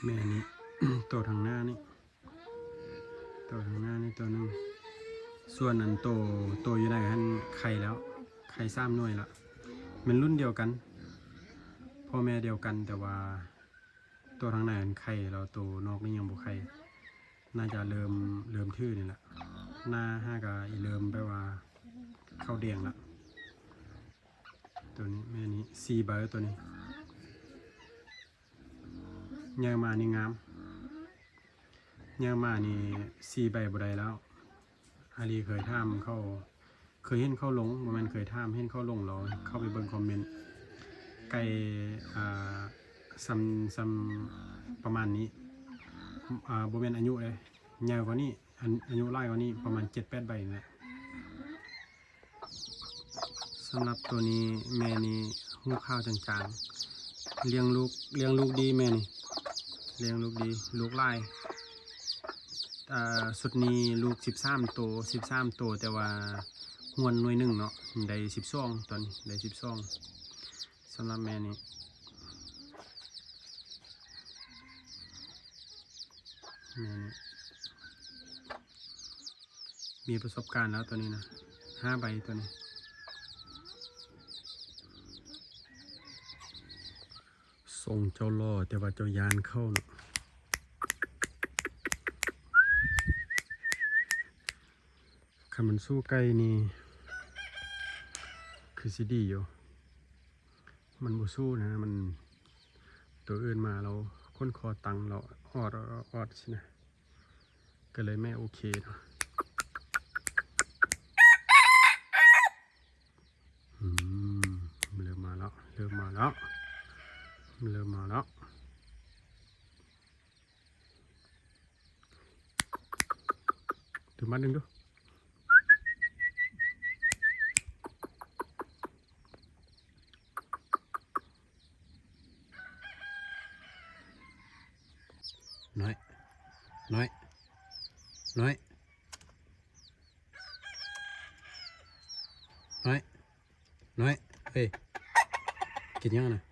ແມ່ນີ້ ໂຕທາງໜ້ານີ້ ໂຕທາງໜ້ານີ້ໂຕໜຶ່ງ ສ່ວນອັນໂຕ ໂຕຢູ່ໃນຫັ້ນໄຂ່ແລ້ວ ໄຂ່ສາມໜ່ວຍລະ ແມ່ນລຸ້ນດຽວກັນ ພໍ່ແມ່ດຽວກັນ ແຕ່ວ່າໂຕທາງໃນຫັ້ນໄຂ່ແລ້ວ ໂຕນອກນີ້ຍັງບໍ່ໄຂ່ ໜ້າຈະເລີ່ມ ເລີ່ມຖືນີ້ລະ ໜ້າຫາກະອີເລີ່ມແບບວ່າເຂົ້າແດງລະ ໂຕນີ້ແມ່ນີ້ສີ່ໃບໂຕນີ້ ໃຫຍ່ມານີ້ງາມ ໃຫຍ່ມານີ້ສີ່ໃບບໍ່ໄດ້ແລ້ວ ອາລີເຄີຍຖາມເຂົາ ເຄີຍເຫັນເຂົາລົງ ບໍ່ແມ່ນເຄີຍຖາມ ເຫັນເຂົາລົງແລ້ວເຂົ້າໄປເບິ່ງຄອມເມັນ ໄກ່ ອ່າ ສ່ຳ ສ່ຳປະມານນີ້ ອ່າ ບໍ່ແມ່ນອາຍຸເດ້ ໃຫຍ່ກວ່ານີ້ ອາ ອາຍຸຫຼາຍກວ່ານີ້ປະມານເຈັດແປດໃບນີ້ແຫຼະ. ສຳລັບໂຕນີ້ແມ່ນີ້ຫູຂາວຈາງໆ ລ້ຽງລູກ ລ້ຽງລູກດີແມ່ນີ້ ລ້ຽງລູກດີ ລູກຫຼາຍ ອ່າ ຊຸດນີ້ລູກສິບສາມໂຕ ສິບສາມໂຕ ແຕ່ວ່າຫ້ວນໜ່ວຍໜຶ່ງເນາະ ໄດ້ສິບສອງ ຕອນນີ້ໄດ້ສິບສອງ ສຳລັບແມ່ນີ້ ແມ່ນີ້ ມີປະສົບການແລ້ວໂຕນີ້ນະ ຫ້າໃບໂຕນີ້ ຊົງເຈົ້າຫຼໍ່ ແຕ່ວ່າເຈົ້າຢ້ານເຂົາເນາະ ຄັນມັນສູ້ໄກ່ນີ້ ຄືຊິດີຢູ່ ມັນບໍ່ສູ້ນະ ມັນ ໂຕອື່ນມາແລ້ວ ຂົນຄໍຕັ້ງແລ້ວ ອອດ ອອດ ອອດ ອອດ ຊີ້ນະ ກໍເລີຍແມ່ໂອເຄເນາະ ອືມ ເລີ່ມມາແລ້ວ ເລີ່ມມາແລ້ວ ເລີ່ມມາແລ້ວ ດຶງມາດຶງດູ ນ້ອຍ ນ້ອຍ ນ້ອຍ ນ້ອຍ ນ້ອຍ ເອີຍ ກິນຫຍັງນະ?